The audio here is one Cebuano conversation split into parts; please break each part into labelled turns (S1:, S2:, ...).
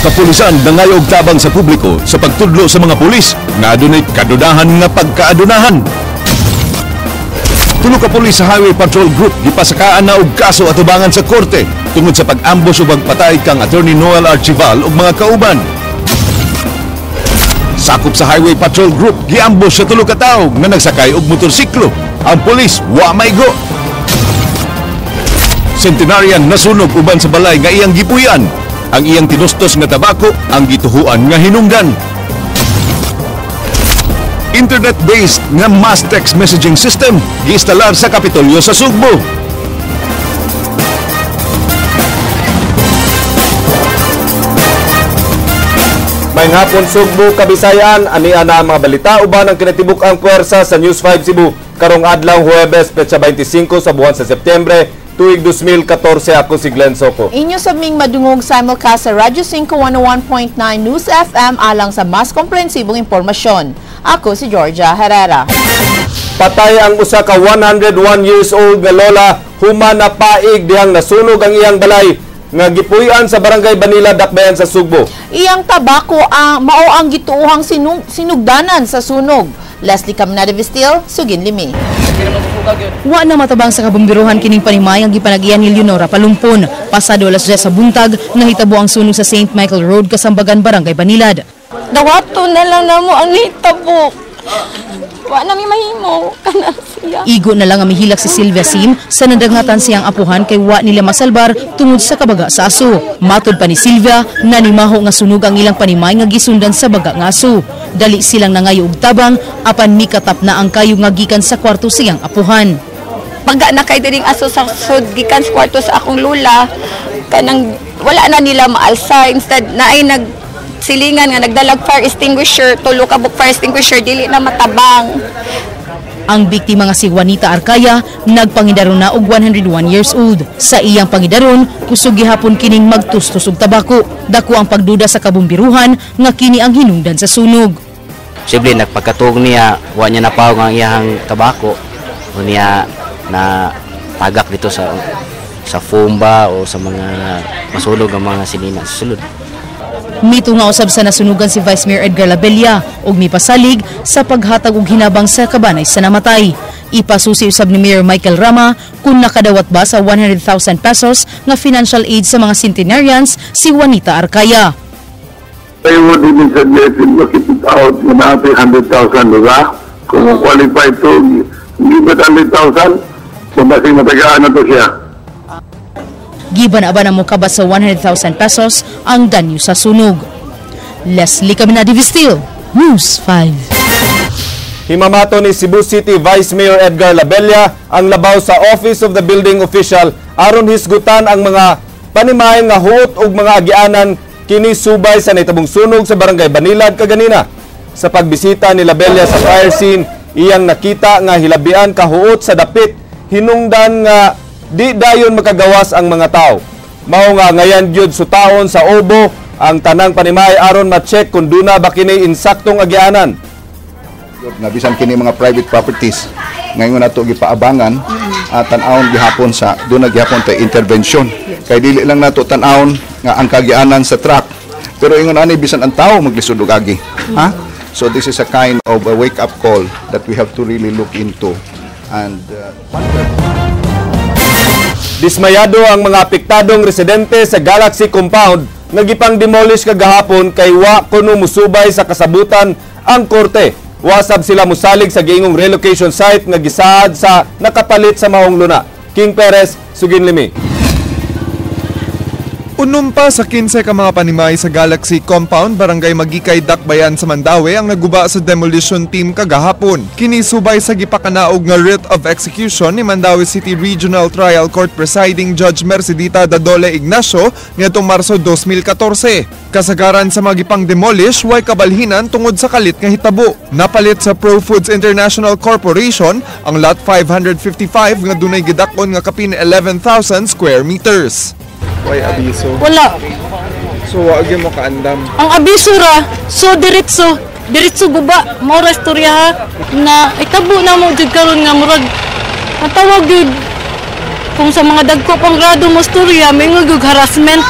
S1: Kapulisan nangayo og tabang sa publiko sa pagtudlo sa mga pulis nga adunay kadudahan nga pagkaadunahan. Tulo ka pulis sa Highway Patrol Group gipasakaan na og kaso atubangan sa korte tungod sa pag-ambush ug pagpatay kang Attorney Noel Archival ug mga kauban. Sakop sa Highway Patrol Group giambush sa tulo ka tawo nga nagsakay og motorsiklo. Ang pulis wa maigo. Centenarian nasunog uban sa balay nga iyang gipuy-an. Ang iyang tinustos nga tabako ang gituhuan nga hinungdan. Internet-based nga mass text messaging system giinstalar sa Kapitolyo sa Sugbo.
S2: Maayong hapon, Sugbo, Kabisayaan, ania na ang mga balita uban ang kinatibuk-ang puwersa sa News 5 Cebu karong adlaw Huwebes, petsa 25 sa buwan sa Setyembre, tuig 2014. Ako si Glenn Soco.
S3: Inyo sa ming madungog simulcast sa Radyo 5 101.9 News FM alang sa mas komprehensibong impormasyon. Ako si Georgia Herrera.
S2: Patay ang usa ka 101 years old nga lola human napaig dihang nasunog ang iyang balay nga gipuy-an sa Barangay Banila, Dakbayan sa Sugbo.
S3: Iyang tabako ang mao ang gituohang sinugdanan sa sunog. Leslie Caminada Vistil, sugin limi.
S4: Wa na matabang sa kabombiruhan kining panimay ang gipanagian ni Leonora Palumpon. Pasado alas 10 sa buntag, nahitabo ang sunog sa St. Michael Road, Kasambagan, Barangay Banilad.
S5: Dawato na lang namo ang nahitabo. Wa na mi mahimo kana siya.
S4: Igo na lang ang mihilak si Sylvia Sim sa nadangatan siyang apuhan kay wa nila masalbar tungod sa kabaga sa aso. Matod pa ni Sylvia, nanimaho nga sunog ang ilang panimay nga gisundan sa baga nga aso. Dali silang nangayo og tabang apan mikatap na ang kayo nga gikan sa kwarto siyang apuhan.
S5: Baga na kay diring aso sa sud gikan sa kwarto sa akong lula, kanang wala na nila maalsa, instead na ay nag silingan nga nagdalag fire extinguisher, tulo ka buk fire extinguisher, dili na matabang.
S4: Ang biktima nga si Juanita Arcaya nagpangidaron na og 101 years old. Sa iyang pangidaron, kusog gihapon kining magtustos og tabako. Dako ang pagduda sa kabumbiruhan nga kini ang hinungdan sa sunog.
S6: Posible nagpagkatuog niya, wa niya napawag ang iyang tabako o niya na tagak dito sa foam ba o sa mga masunog ang mga sinina sa sulod.
S4: Mito nga usab sa nasunugan si Vice Mayor Edgar Labella og mipasalig sa paghatag og hinabang sa kabanay sa namatay. Ipasusi usab ni Mayor Michael Rama kung nakadawat ba sa 100,000 pesos nga financial aid sa mga centenarians si Juanita Arcaya.
S7: I would even suggest if you keep it out, na 100,000, diba? Kung qualify to, give it 100,000, kung basing matagaan na to siya.
S4: Giba na ba na mokabat sa 100,000 pesos ang danyo sa sunog. Leslie Caminada Vistil, News 5.
S2: Himamato ni Cebu City Vice Mayor Edgar Labella ang labaw sa Office of the Building Official aron hisgutan ang mga panimay nga huot og mga agianan kini subay sa nahitabong sunog sa Barangay Banilad kaganina. Sa pagbisita ni Labella sa fire scene, iyang nakita nga hilabian kahuot sa dapit hinungdan nga di dayon makagawas ang mga tao. Mao nga ngayan gyud sutaon sa obo ang tanang panimay aron ma-check kung duna ba kini insaktong agianan.
S8: Nga bisan kini mga private properties ngayon nato gipaabangan tan-awon gihapon sa duna gihapon tay intervention. Kay dili lang nato tan-awon nga ang kagianan sa truck, pero ingon ani bisan ang tao maglisod og agi. Ha? So this is a kind of a wake up call that we have to really look into and
S2: Dismayado ang mga apektadong residente sa Galaxy Compound nga gipang-demolish kagahapon kay wa kuno musubay sa kasabutan ang korte. Wasab sila musalig sa giingong relocation site nga gisaad sa nakapalit sa maong luna. King Perez, sugin limi.
S9: Unom pa sa 15 ka mga panimay sa Galaxy Compound, Barangay Magikay, Dakbayan sa Mandaue ang naguba sa demolition team kagahapon. Kini subay sa gipakanaog nga writ of execution ni Mandaue City Regional Trial Court Presiding Judge Mercedita Dadole Ignacio niadtong Marso 2014. Kasagaran sa mga gipang-demolish way kabalhinan tungod sa kalit nga hitabo. Napalit sa Pro Foods International Corporation ang Lot 555 nga dunay gidak-on nga kapin 11,000 square meters. Way abiso.
S10: Wala.
S9: So wa gyud mo kaandam.
S10: Ang abiso ra, so diretso, diretso guba, mao ra istorya ha na itabo na mo jud karon nga murag natawag gyud kung sa mga dagko pang grado mo istorya, may gyud harassment.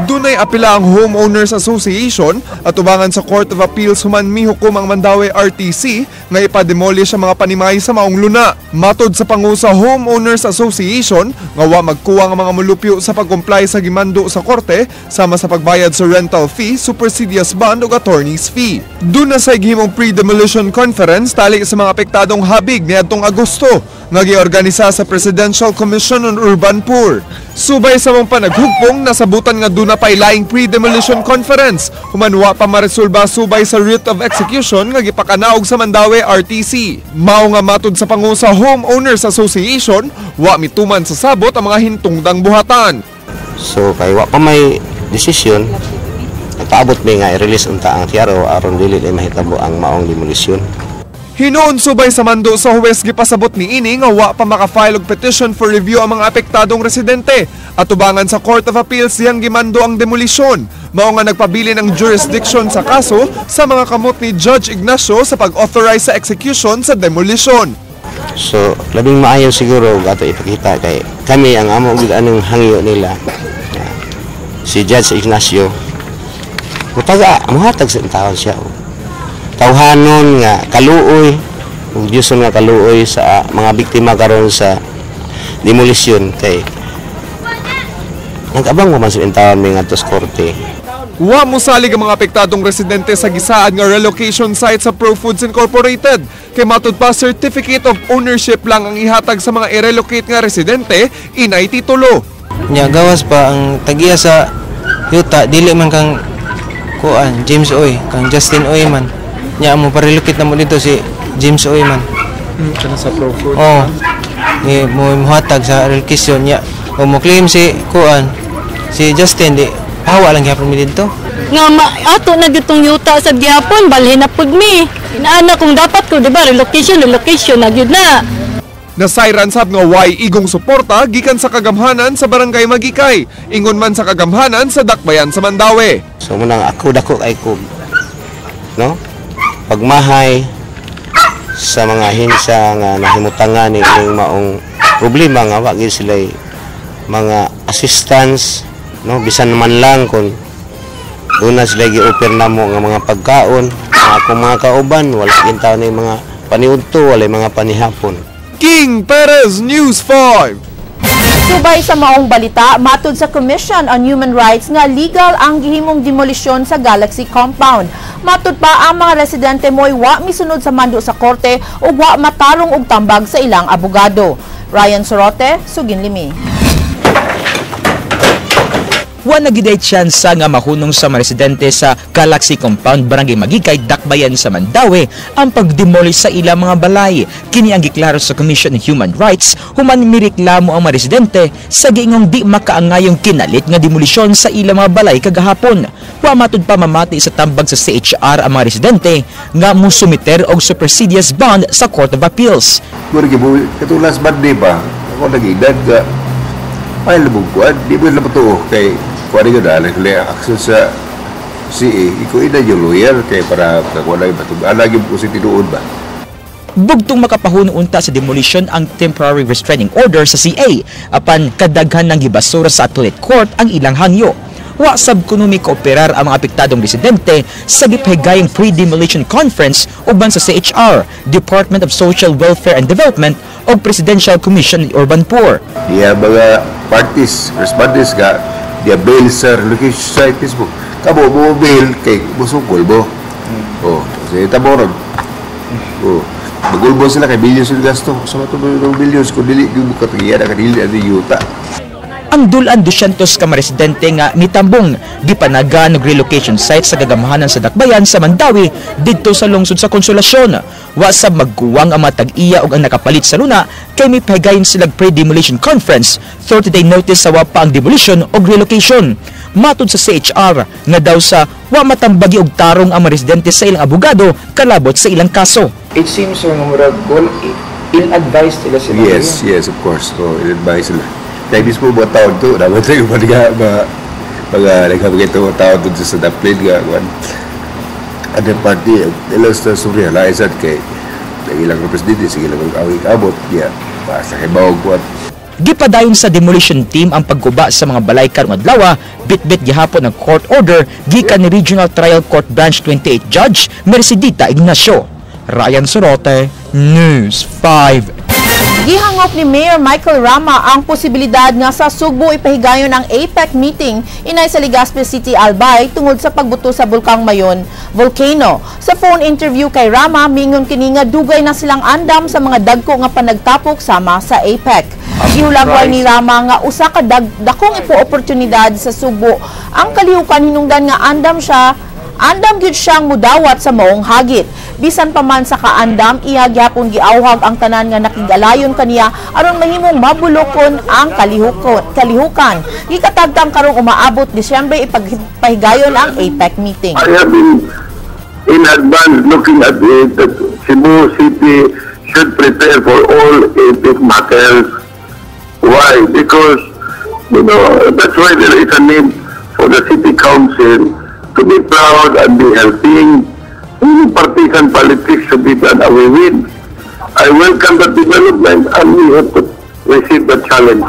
S9: Dunay apila ang Homeowners Association at ubangan sa Court of Appeals human mihukom ang Mandaue RTC nga ipademolish ang mga panimay sa maong luna. Matod sa pangu sa Homeowners Association nga wa magkuwang ang mga mulupyo sa pag-comply sa gimando sa korte sama sa pagbayad sa rental fee, supersedious bond ug attorney's fee. Duna say gihimong pre-demolition conference tali sa mga apektadong habig niadtong Agosto nga giorganisa sa Presidential Commission on Urban Poor. Subay sa maong panaghugpong, nasabutan nga duna pay laing pre-demolition conference human wa pa maresolba subay sa writ of execution nga gipakanaog sa Mandaue RTC. Mao nga matod sa pangu sa Homeowners Association, wa mituman sa sabot ang mga hintungdang buhatan.
S6: So kay wa pa may desisyon, nagpaabot mi nga i-release unta ang TRO aron dili na mahitabo ang maong demolisyon.
S9: Hinuon subay sa mando sa huwes, gipasabot ni ini nga wa pa maka-file og petition for review ang mga apektadong residente. Atubangan sa Court of Appeals siyang gimando ang demolisyon. Mao nga nagpabilin ang jurisdiction sa kaso sa mga kamot ni Judge Ignacio sa pag-authorize sa execution sa demolition.
S6: So labing maayo siguro og ato ipakita kay kami ang amo gid anong hangyo nila. Si Judge Ignacio mutaga muhatag sa taon siya. Tawhanon nga kaluoy ug Diyoson nga kaluoy sa mga biktima karon sa demolisyon kay nag-abang man sa taon mi ngadto sa korte.
S9: Wa mosalig ang mga apektadong residente sa gisaad nga relocation site sa Pro Foods Incorporated. Kay matud pa, certificate of ownership lang ang ihatag sa mga i-relocate nga residente, inay titulo.
S11: Nya gawas pa ang tagiya sa yuta dili man kang kuan James Oy, kang Justin Oy man. Nya mo pa-relocate na mo dito si James Oy man.
S9: Kana sa Pro Foods.
S11: Oh. Ni mo muhatag sa relocation nya. O mo claim si kuan si Justin, di hawa lang gyapon mi didto.
S10: Nga ato na gitong yuta sa gihapon, balhin na pud mi. Inaana kung dapat ko, di ba, relocation, relocation na gyud na.
S9: Nasayran sab nga way igong suporta gikan sa kagamhanan sa Barangay Magikay, ingon man sa kagamhanan sa Dakbayan sa Mandaue.
S6: So munang ako dako kay ko, no? Pagmahay sa mga hinsa nga nahimutangan ni ining maong problema nga wa gyud sila mga assistance, no, bisan man lang kung doon na sila gi-offer namo nga mga pagkaon. Ang akong mga kauban wala gyud taon ni mga paniudto, wala mga panihapon.
S9: King Perez, News 5.
S3: Subay sa maong balita, matud sa Commission on Human Rights nga legal ang gihimong demolisyon sa Galaxy Compound. Matud pa, ang mga residente mo'y wa misunod sa mando sa korte ug wa matarong og tambag sa ilang abogado. Ryan Sorote, Sugin Limi.
S12: Wa na giday tsansa nga mahunong sa mga residente sa Galaxy Compound, Barangay Magikay, Dakbayan sa Mandaue ang pagdemolish sa ilang mga balay. Kini ang giklaro sa Commission on Human Rights human mireklamo ang mga residente sa giingong di makaangayong kinalit nga demolisyon sa ilang mga balay kagahapon. Wa matud pa mamati sa tambag sa CHR ang mga residente nga musumiter og supersedious bond sa Court of Appeals.
S7: Kung katulas Monday ba, ako nag-edad ka, ay labog ko, di ba lang kay kuwari ko na, like, action sa CA, ikaw ina yung lawyer, kay para kakuha lang batong, alagim ko si tinuod ba?
S12: Bugtong makapahuno unta sa demolition ang temporary restraining order sa CA, apan kadaghan ng gibasura sa appellate court ang ilang hangyo. Wa sab kuno kooperar ang mga apektadong residente sa gipahigayong pre-demolition conference uban sa CHR, Department of Social Welfare and Development o Presidential Commission on Urban Poor.
S7: Diya mga parties, respondents ka, diya bail sa relocation site mismo. Kamo mo bail kay musukol mo. Oh, kasi taboron. Oh, magulbo sila kay billions yung gasto. Sa mato ng billions kung dili yung katagiya na kadili ang yuta.
S12: Ang dulan 200 ka mga residente nga mitambong gipanaga og relocation site sa gagamhanan sa Dakbayan sa Mandaue didto sa lungsod sa Konsolasyon. Wa sab magkuwang ang mga tag-iya og ang nakapalit sa luna kay mipahigayon silag pre-demolition conference, 30-day notice sa wa pa ang demolition og relocation. Matud sa CHR nga daw sa wa matambagi og tarong ang mga residente sa ilang abogado kalabot sa ilang kaso.
S13: It seems, sir, nga murag ill-advised sila sila.
S7: Yes, yes, of course. So, ill-advised sila. Kaya mismo mga taon to, dapat tayo mga mga nagkabagay ito mga taon doon sa Daplin nga, kwan. Other party, ilang sa surrealize at kay ilang presidente, sige lang ang awing abot, yeah, basta kay bawag kuwan.
S12: Gipadayon sa demolition team ang pagguba sa mga balay karong adlaw, bitbit gihapon ang court order gikan ni Regional Trial Court Branch 28 Judge Mercedita Ignacio. Ryan Sorote, News 5.
S3: Gihangop ni Mayor Michael Rama ang posibilidad nga sa Sugbo ipahigayon ang APEC meeting inay sa Legazpi City, Albay tungod sa pagbuto sa Bulkang Mayon volcano. Sa phone interview kay Rama, mingon kini nga dugay na silang andam sa mga dagko nga panagtapok sama sa APEC. Gihulagway ni Rama nga usa ka dakong ipo-oportunidad sa Sugbo ang kalihukan hinungdan nga andam siya. Andam gyud siyang mudawat sa maong hagit. Bisan pa man sa kaandam, iya gyapon giawhag ang tanan nga nakig-alayon kaniya aron mahimong mabulokon ang kalihukan. Gikatagtang karong umaabot Disyembre ipahigayon ang APEC meeting.
S14: I have been in advance looking at it that Cebu City should prepare for all APEC matters. Why? Because, you know, that's why there is a need for the City Council to be proud and be helping. Partisan politics should be done away with. I welcome the development and we have to receive the challenge.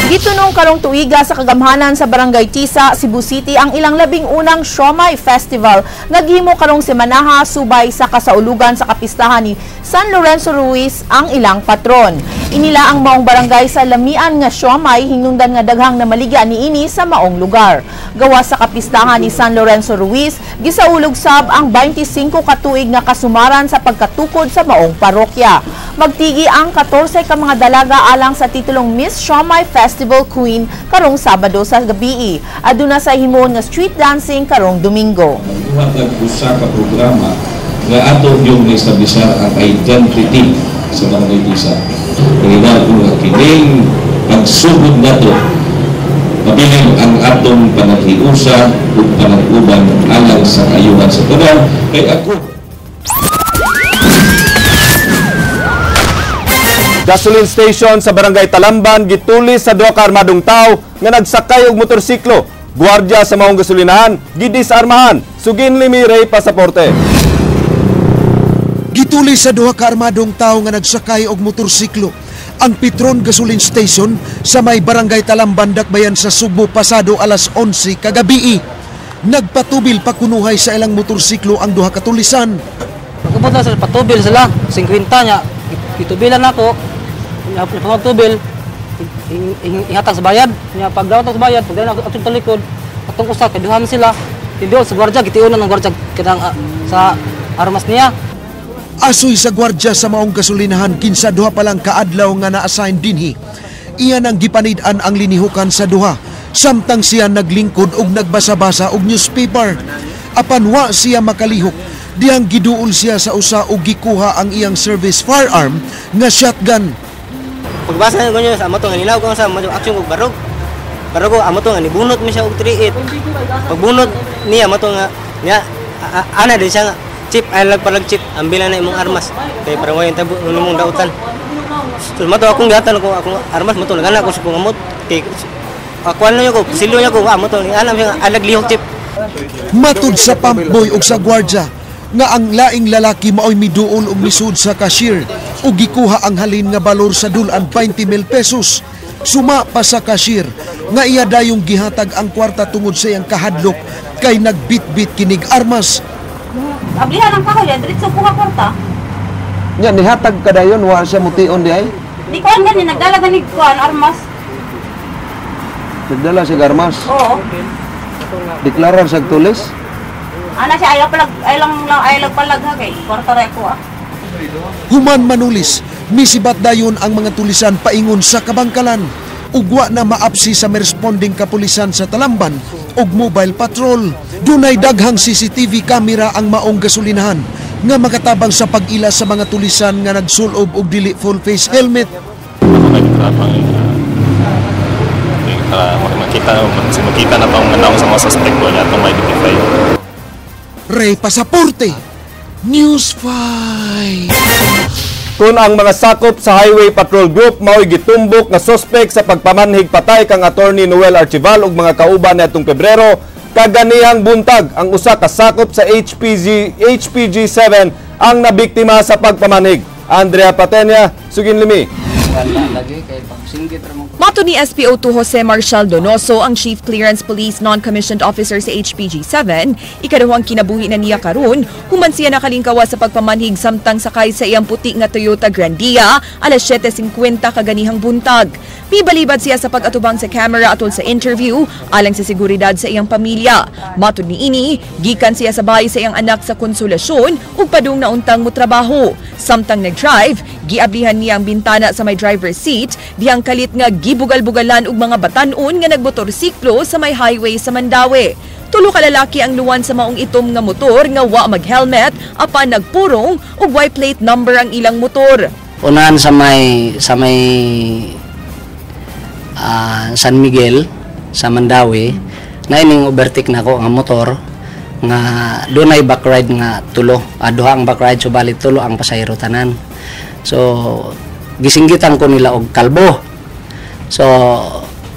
S3: Gitunong karong tuiga sa kagamhanan sa Barangay Tisa, Cebu City ang ilang 11 Siomai Festival nga gihimo karong semanaha subay sa kasaulugan sa kapistahan ni San Lorenzo Ruiz ang ilang patron. Inila ang maong barangay sa lamian nga siomai hinungdan nga daghang namaligya niini sa maong lugar. Gawas sa kapistahan ni San Lorenzo Ruiz, gisaulog sab ang 25 ka tuig nga kasumaran sa pagkatukod sa maong parokya. Magtigi ang 14 ka mga dalaga alang sa titulong Miss Siomai Festival Queen karong Sabado sa gabii. Aduna sa himuon nga street dancing karong Domingo.
S15: Magbuhat usa ka programa nga ato yung establisar ang identity sa Barangay Tisa. Kaya ko nga kining pagsugod nato mabilin ang atong panaghiusa ug panag-uban alang sa kaayuhan sa tanan kay ako.
S2: Gasoline station sa Barangay Talamban gituli sa duha ka armadong tawo nga nagsakay og motorsiklo. Guwardiya sa maong gasolinahan gidisarmahan. Sugin limi Ray Pasaporte.
S16: Gituli sa duha ka armadong tawo nga nagsakay og motorsiklo ang Petron Gasoline Station sa may Barangay Talamban, Dakbayan sa Sugbo pasado alas 11 kagabii. Nagpatubil pakunuhay sa ilang motorsiklo ang duha ka tulisan.
S17: Pagkabot na sila, patubil sila, 50 niya. Gitubilan ako. Pagtubil, ihatag sa bayad. Pagdawat sa bayad, pagdawat atong talikod, atong usa kay duha sila. Hindi sa gwardiya, gitiunan ng gwardiya kanang sa armas niya.
S16: Asoy sa gwardiya sa maong gasolinahan kinsa duha pa lang kaadlaw nga na-assign dinhi. Iyan ang gipanid-an ang linihukan sa duha samtang siya naglingkod og nagbasa-basa og newspaper. Apan wa siya makalihok dihang giduol siya sa usa og gikuha ang iyang service firearm nga shotgun.
S18: Pagbasa ko niya sa amo to nga nilaw ko sa amo action og barog. Barog ko amo to nga nibunot mi siya og 38. Pagbunot niya amo to nga niya ana din siya nga chip ay lagpalag chip ambila na imong armas kay para way tabo imong dautan. So mo to akong gatan ko akong armas mo to nagana ko sa kong amot kay akuan niyo ko silo niya ko amo to ana siya alag lihok chip.
S16: Matud sa pump boy og sa gwardiya nga ang laing lalaki maoy miduol og misud sa cashier ug gikuha ang halin nga balor sa dulan 20,000 pesos. Suma pa sa cashier nga iya dayong gihatag ang kwarta tungod sa iyang kahadlok kay nagbitbit kinig armas.
S19: Ablihan ang kahoy, diretso kuha kwarta.
S13: Nya nihatag ka dayon wa siya mution di ay?
S19: Di kuan gani nagdala gani kuan armas.
S13: Nagdala siya armas.
S19: Oo.
S13: Deklarar sa tulis.
S19: Ana siya ayaw palag ay lang ay lang palag ha kay kwarta ra ko ah.
S16: Human manulis, misibat dayon ang mga tulisan paingon sa kabangkalan. Ugwa na maapsi sa meresponding kapulisan sa Talamban ug mobile patrol. Dunay daghang CCTV camera ang maong gasolinahan nga makatabang sa pag-ila sa mga tulisan nga nagsulob og dili full face helmet.
S20: Makita na pang manawang sa mga suspect ko niya itong ma-identify.
S16: Ray Pasaporte, News 5.
S2: Kung ang mga sakop sa Highway Patrol Group mao'y gitumbok nga suspek sa pagpamanhig patay kang Attorney Noel Archival ug mga kauban niadtong Pebrero, kaganihang buntag ang usa ka sakop sa HPG 7 ang nabiktima sa pagpamanhig. Andrea Patenia, sugin limi.
S21: Wala lagi kay pagsinggit ra mo.
S22: Mato ni SPO2 Jose Marcial Donoso, ang Chief Clearance Police Non-Commissioned Officer sa HPG-7, ikaduhang kinabuhi na niya karon, human siya nakalingkawa sa pagpamanhig samtang sakay sa iyang puti nga Toyota Grandia alas 7:50 kaganihang buntag. Mibalibad siya sa pag-atubang sa camera atol sa interview alang sa seguridad sa iyang pamilya. Matod niini, gikan siya sa bahay sa iyang anak sa Konsolasyon ug padung na untang motrabaho. Samtang nag-drive, giablihan niya ang bintana sa may driver's seat, dihang kalit nga gibugal-bugalan og mga batan-on nga nagmotorsiklo sa may highway sa Mandaue. Tulo ka lalaki ang luwan sa maong itom nga motor nga wa mag-helmet apan nagpurong ug way plate number ang ilang motor.
S21: Unahan sa may San Miguel sa Mandaue na ining overtake nako nga motor nga dunay backride nga tulo, duha ang backride, subalit tulo ang pasahero tanan. So gisinggitan ko nila og kalbo. So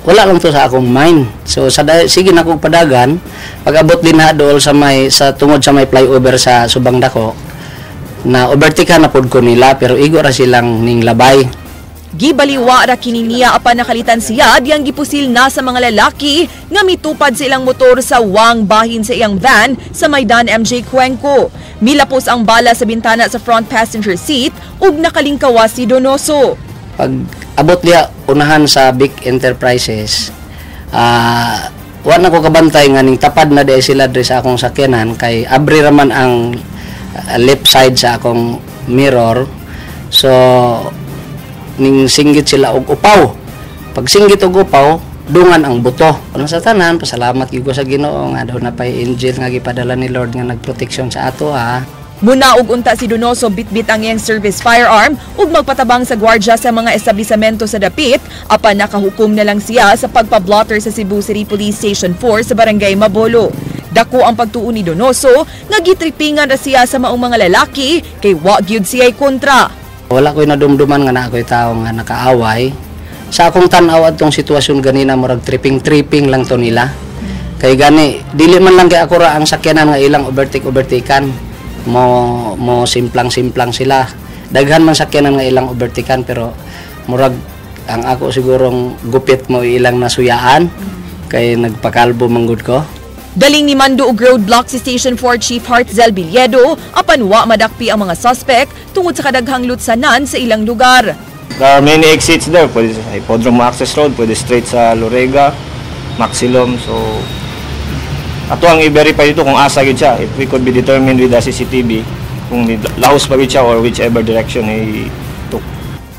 S21: wala lang to sa akong mind. So sa sige na kong padagan, pag abot din ha dool sa may sa tungod sa may flyover sa Subang Dako, na overtake na pud ko nila, pero igo ra silang ning labay.
S22: Gibaliwa ra kini niya apan nakalitan siya diyang gipusil na sa mga lalaki nga mitupad sa ilang motor sa wang bahin sa iyang van sa Maidan MJ Cuenco. Milapos ang bala sa bintana sa front passenger seat ug nakalingkawa si Donoso.
S21: Pag abot niya unahan sa Big Enterprises, wa na ko kabantay nga ning tapad na diay sila diri sa akong sakyanan, kay abri raman ang left side sa akong mirror. So ning singgit sila og upaw. Pag singgit og upaw, dungan ang buto. Ano sa tanan, pasalamat gyud ko sa Ginoo nga daw na pay angel nga gipadala ni Lord nga nagproteksyon sa ato ha.
S22: Muna og unta si Donoso bitbit ang iyang service firearm ug magpatabang sa gwardya sa mga establisamento sa dapit apan nakahukom na lang siya sa pagpa-blotter sa Cebu City Police Station 4 sa Barangay Mabolo. Dako ang pagtuo ni Donoso nga gitripingan ra siya sa maong mga lalaki kay wa gyud siya'y kontra.
S21: Wala ko'y nadumduman nga na ako'y tao nga nakaaway. Sa akong tan-aw adtong sitwasyon ganina, murag tripping-tripping lang to nila. Kay gani dili man lang kay ako ra ang sakyanan nga ilang overtake-overtakean. Mo simplang-simplang sila. Daghan man sakyanan nga ilang overtakean, pero murag ang ako sigurong gupit mo ilang nasuyaan kay nagpakalbo manggod ko.
S22: Daling ni Mando og roadblock si Station 4 Chief Hartzel Bilyedo apan wa madakpi ang mga suspect tungod sa kadaghang lutsanan sa ilang lugar.
S23: There are many exits there. Pwede sa Hippodrome Access Road, pwede straight sa Lorega, Maxilom. So, ato ang i-verify dito kung asa gyud siya. If we could be determined with the CCTV, kung lahos pa gyud siya or whichever direction he took.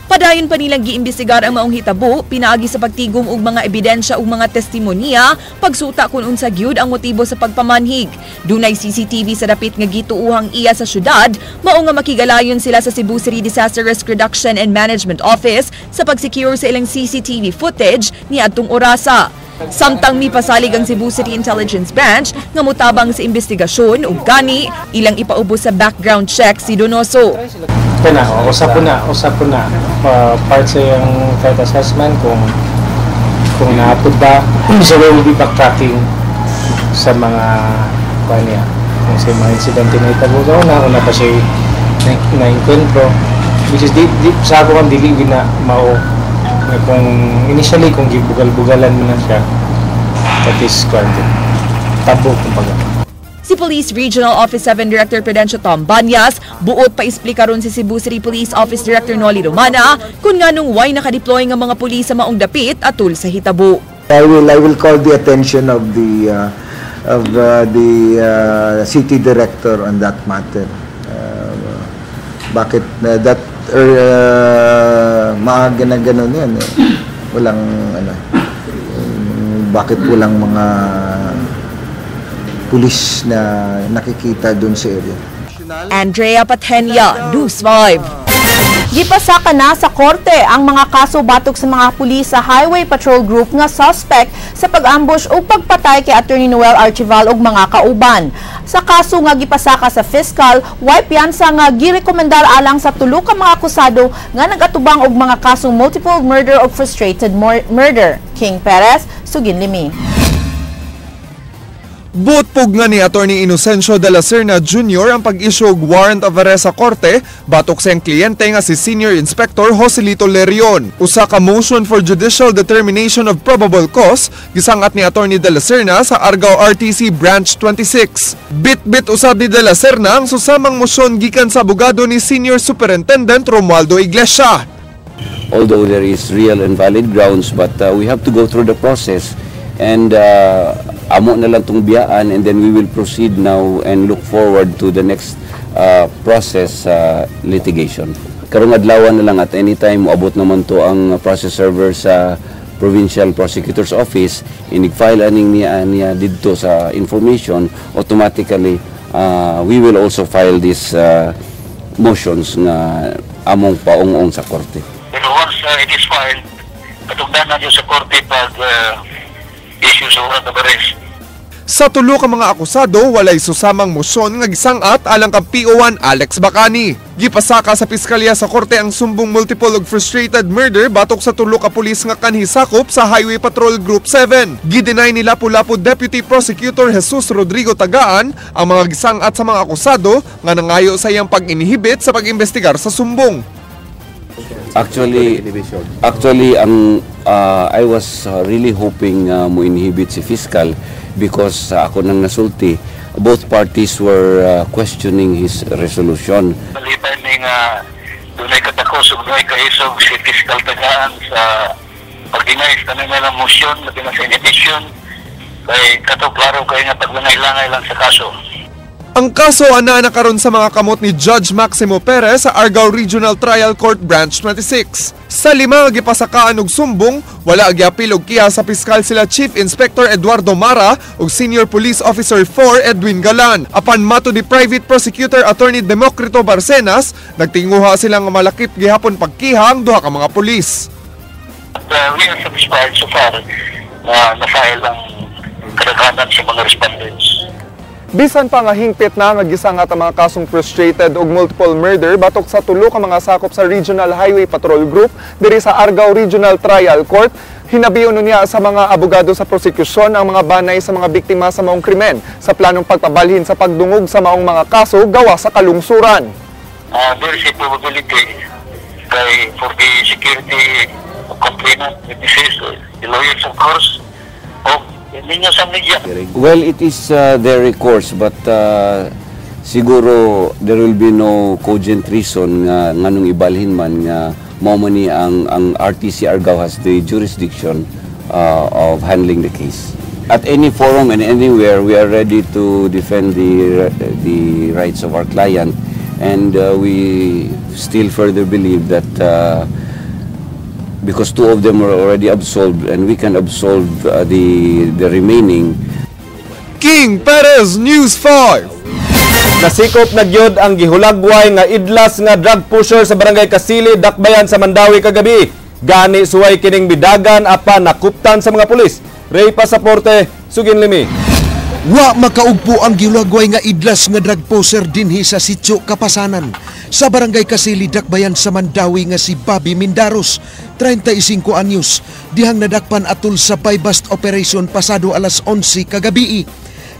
S22: Padayon pa nilang giimbestigar ang maong hitabo, pinaagi sa pagtigom og mga ebidensya ug mga testimonya, pagsuta kung unsa gyud ang motibo sa pagpamanhig. Dunay CCTV sa dapit nga gituohang iya sa syudad, mao nga makigalayon sila sa Cebu City Disaster Risk Reduction and Management Office sa pagsecure sa ilang CCTV footage niadtong orasa. Samtang mipasalig ang Cebu City Intelligence Branch nga motabang sa investigasyon ug gani ilang ipaubos sa background check si Donoso.
S24: Kana, usap po na. Part sa yung threat assessment kung naapod ba. So we will be backtracking sa mga kuan niya. Kung sa mga insidente na itabo sa una, kung na pa siya na-encuentro. Which is, di, sa ako kan dili na mao na kung initially kung gibugal-bugalan mo na siya, that is kuan din. Tabo kumbaga.
S22: Si Police Regional Office 7 Director Prudencio Tom Banyas, buot pa isplika ron si Cebu City Police Office Director Nolly Romana kung nganong way nakadeploy nga mga pulis sa maong dapit atul sa hitabo.
S25: I will call the attention of the city director on that matter. Bakit that maaga na ganun yan eh. Walang ano, bakit walang mga pulis na nakikita dun sa area.
S22: Andrea Patenia, News 5.
S3: Gipasaka na sa korte ang mga kaso batok sa mga pulis sa Highway Patrol Group nga suspect sa pag-ambush o pagpatay kay Attorney Noel Archival ug mga kauban. Sa kaso nga gipasaka sa fiscal, way piyansa nga girekomendar alang sa tulo ka mga akusado nga nagatubang og mga kasong multiple murder ug frustrated murder. King Perez, sugin limi.
S9: Butpog nga ni Attorney Inocencio de la Serna Jr. ang pag-issue og warrant of arrest sa korte batok sa iyang kliyente nga si Senior Inspector Joselito Lerion. Usa ka motion for judicial determination of probable cause gisangat ni Attorney de la Serna sa Argao RTC Branch 26. Bit-bit usab ni de la Serna ang susamang motion gikan sa abogado ni Senior Superintendent Romualdo Iglesia.
S1: Although there is real and valid grounds, but we have to go through the process and amo na lang tong biyaan, and then we will proceed now and look forward to the next process, litigation. Karong adlaw na lang, at any time moabot naman to ang process server sa Provincial Prosecutor's Office, inig-file aning niya niya didto sa information, automatically we will also file these motions nga among paung-ong sa korte.
S14: Pero once it is filed, katugdanan yun sa korte pag issue sa warrant of arrest.
S9: Sa tulo ka mga akusado, walay susamang motion nga gisangat alang kang PO1 Alex Bacani. Gipasaka sa piskalya sa korte ang sumbong multiple ug frustrated murder batok sa tulo ka pulis nga kanhi sakop sa Highway Patrol Group 7. Gideny ni Lapu-Lapu Deputy Prosecutor Jesus Rodrigo Tagaan ang mga gisangat sa mga akusado nga nangayo sa iyang pag-inhibit sa pag-imbestigar sa sumbong.
S1: Actually, ang I was really hoping mo inhibit si fiscal because ako nang nasulti, both parties were questioning his resolution.
S14: Malipay mi nga dunay katakos ug dunay kaisog si Fiscal Tagaan sa pag-deny sa nilang motion labi na sa inhibition kay kato klaro kay nga paglangay-langay lang sa kaso.
S9: Ang kaso ana na karon sa mga kamot ni Judge Maximo Perez sa Argao Regional Trial Court Branch 26. Sa lima nga gipasakaan og sumbong, wala giapil og kiha sa piskal sila Chief Inspector Eduardo Mara ug Senior Police Officer 4 Edwin Galan. Apan matud ni Private Prosecutor Attorney Democrito Barcenas, nagtinguha sila nga malakip gihapon pagkiha ang duha ka mga pulis.
S14: At we are satisfied so far na na-file ang kadaghanan sa mga respondents.
S9: Bisan pa nga hingpit na nga gisangat ang mga kasong frustrated ug multiple murder batok sa tulo ka mga sakop sa Regional Highway Patrol Group diri sa Argao Regional Trial Court, hinabiyon niya sa mga abogado sa prosekusyon ang mga banay sa mga biktima sa maong krimen sa planong pagpabalhin sa pagdungog sa maong mga kaso gawa sa kalungsuran.
S14: There is a probability kay for the security of complainant, witnesses, the lawyers of course, o ninyo sa media.
S1: Well, it is their recourse, but siguro there will be no cogent reason nga nganong ibalhin man nga mao man ni ang RTC Argao has the jurisdiction of handling the case. At any forum and anywhere, we are ready to defend the rights of our client, and we still further believe that because two of them were already absolved and we can absolve the remaining.
S9: King Perez, News 5.
S2: Nasikop na gyud ang gihulagway nga idlas nga drug pusher sa Barangay Kasili, Dakbayan sa Mandaue kagabi. Gani suway kining bidagan apan nakuptan sa mga pulis. Ray Pasaporte, Sugin Limi.
S16: Wa makaugpo ang gihulagway nga idlas nga drug pusher dinhi sa Sitio Kapasanan sa Barangay Kasili, Dakbayan sa Mandaue nga si Bobby Mindaros, 35 anyos, dihang nadakpan atol sa buy-bust operation pasado alas 11 kagabi.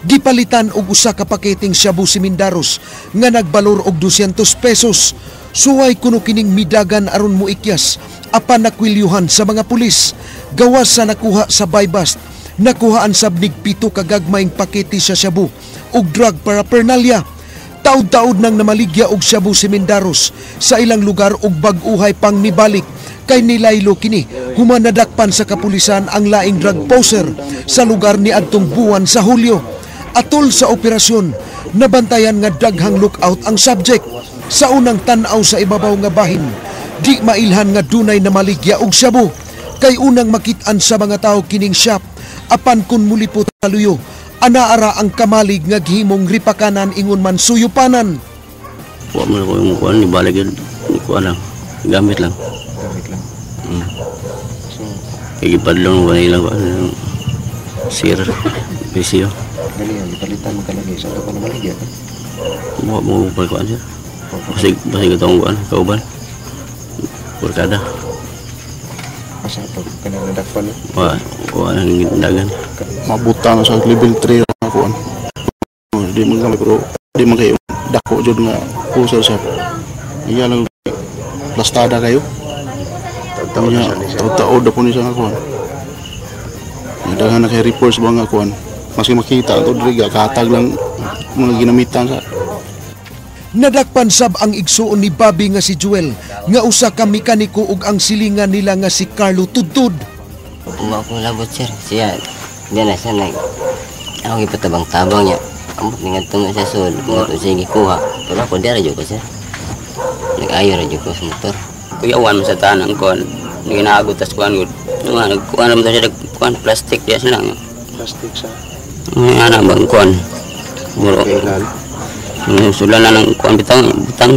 S16: Gipalitan og usa ka paketeng shabu si Mindaros nga nagbalor og 200 pesos. Suway kuno kining midagan aron moikyas apan nakwilyuhan sa mga pulis. Gawas sa nakuha sa buy-bust, nakuhaan sab nig 7 ka gagmayng pakete sa shabu ug drug paraphernalia. Taud-taud nang namaligya og shabu si Mindaros sa ilang lugar ug bag-uhay pang nibalik kay nilaylo kini human nadakpan sa kapulisan ang laing drug poser sa lugar ni adtong buwan sa Hulyo. Atol sa operasyon, nabantayan nga daghang lookout ang subject. Sa unang tan-aw sa ibabaw nga bahin, di mailhan nga dunay namaligya og shabu. Kay unang makit-an sa mga tao kining shop, apan kun mulipot sa luyo, anaara ang kamalig nga gihimong ripakanan ingon man suyupanan.
S4: Wa man ko yung kuan, ibalik yun, kuan lang, gamit lang.
S13: Gamit lang. So,
S4: Kay gipadlong ko nila kuan, sir, bisyo.
S13: Dali ang gipalitan mo kalagi sa ato pa namaligya.
S4: Wa mo ko kuan sir. Basig basig itong kuan, kauban. Barkada.
S13: Asa to kanang nadakpan?
S4: Wa wa nang dagan.
S5: Mabuta na sa level 3 ang nga kuan. Di man gamay pero di man kayo dako jud nga puso sa. Iya lang plastada kayo. Taod-taod na po niya nga kuan. Daghan na kay reports ba nga kuan. Maski makita ato diri katag lang mga ginamitan sa.
S16: Nadakpan sab ang igsuon ni Bobby nga si Joel nga usa ka mekaniko ug ang silingan nila nga si Carlo Tudtud.
S4: Uma ko labot sir. Siya diyan na siya nag ako ipatabang-tabang niya. Ambot ni ngadto nga siya sul, ngadto siya gikuha. Pero ako di ra jud ko sir. Nag-ayo ra jud ko sa motor.
S6: Kuyawan man sa tanang kuan. Ginaagot tas kuan gud. Nga nagkuan man siya kuan plastic diya sila.
S24: Plastic sa.
S6: Nga ana bang kuan. Muro. Sula na ng kuan bitang butang.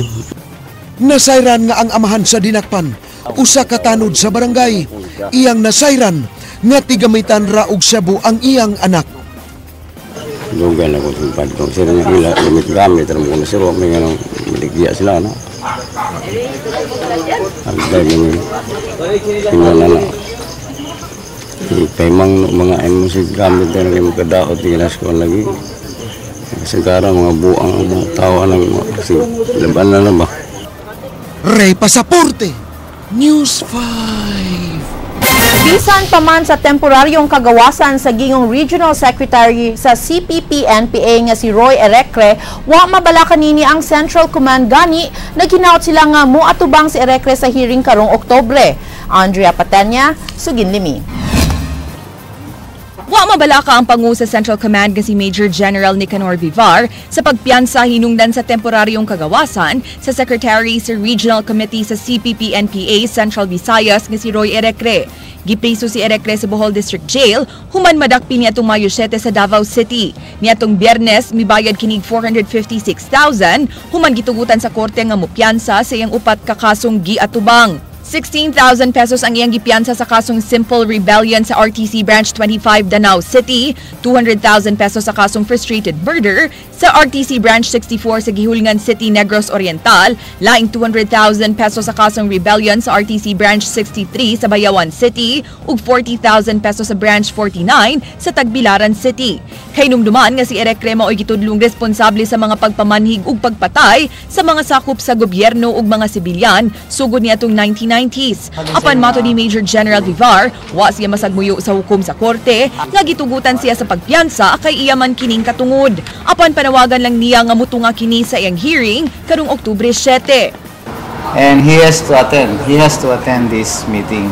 S16: Nasayran nga ang amahan sa dinakpan, usa ka tanod sa barangay. Iyang nasayran nga tigamitan ra og shabu ang iyang anak.
S4: Dugan ako sa pad ko. Sila nga ila gamit gamit ra mo sir may nga maligya sila no. Ang dahil na na. Kay mang mga emosi gamit na kay magkadaot di na ko lagi. Sekarang mga buang mga tao nang kasi laban na lang ba.
S16: Ray Pasaporte, News 5.
S3: Bisan pa man sa temporaryong kagawasan sa gingong Regional Secretary sa CPP-NPA nga si Roy Erecre, wa mabala kanini ang Central Command gani naghinaot sila nga moatubang si Erecre sa hearing karong Oktobre. Andrea Patenya, Suginlimi.
S22: Wa mabalaka ang pangu sa Central Command nga si Major General Nicanor Vivar sa pagpiyansa hinungdan sa temporaryong kagawasan sa Secretary sa Regional Committee sa CPP-NPA Central Visayas nga si Roy Erecre. Gipriso si Erecre sa Bohol District Jail, human madakpi niadtong Mayo 7 sa Davao City. Niadtong Biyernes, mibayad kinig 456,000, human gitugutan sa korte nga mopiyansa sa iyang upat ka kasong giatubang. 16,000 pesos ang iyang gipiyansa sa kasong Simple Rebellion sa RTC Branch 25 Danao City, 200,000 pesos sa kasong Frustrated Murder sa RTC Branch 64 sa Gihulngan City, Negros Oriental, laing 200,000 pesos sa kasong Rebellion sa RTC Branch 63 sa Bayawan City ug 40,000 pesos sa Branch 49 sa Tagbilaran City. Kahinumduman nga si Erecre mao'y gitudlong responsable sa mga pagpamanhig ug pagpatay sa mga sakop sa gobyerno ug mga sibilyan sugod niadtong 1990s. Apan mato ni Major General Vivar, wa siya masagmuyo sa hukom sa korte nga gitugutan siya sa pagpiyansa kay iya man kining katungod. Apan panawagan lang niya nga mutunga kini sa iyang hearing karong Oktubre 7.
S8: And he has to attend. He has to attend this meeting.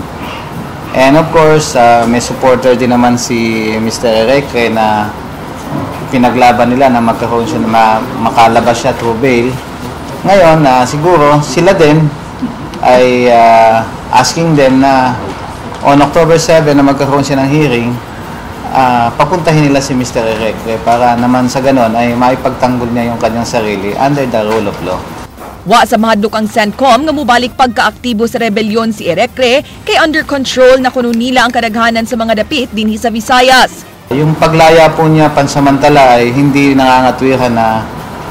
S8: And of course, may supporter din naman si Mr. Erecre na pinaglaban nila na magkaroon siya na makalabas siya through bail. Ngayon, siguro sila din ay asking them na on October 7 na magkaroon siya ng hearing, papuntahin nila si Mr. Erecre para naman sa ganon ay maipagtanggol niya yung kanyang sarili under the rule of law.
S22: Wa sa mahadlok ang CENTCOM nga mobalik pagkaaktibo sa rebelyon si Erecre kay under control na kuno nila ang kadaghanan sa mga dapit dinhi sa Visayas.
S8: Yung paglaya po niya pansamantala ay hindi nangangatwiran na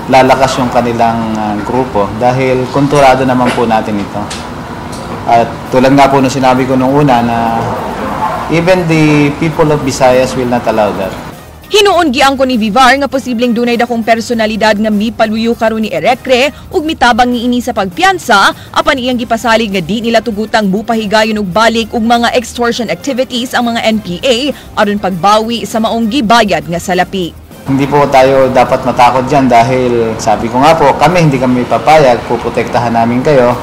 S8: lalakas yung kanilang grupo dahil kontrolado naman po natin ito. At tulad nga po nung sinabi ko nung una na even the people of Visayas will not allow that.
S22: Hinuon giangko ni Vivar nga posibleng dunay dakong personalidad nga mipaluyo karon ni Erecre ug mitabang niini sa pagpiyansa apan iyang gipasalig nga di nila tugutang mupahigayon og balik og mga extortion activities ang mga NPA aron pagbawi sa maong gibayad nga salapi.
S8: Hindi po tayo dapat matakot dyan dahil sabi ko nga po, kami hindi kami papayag, puprotektahan namin kayo.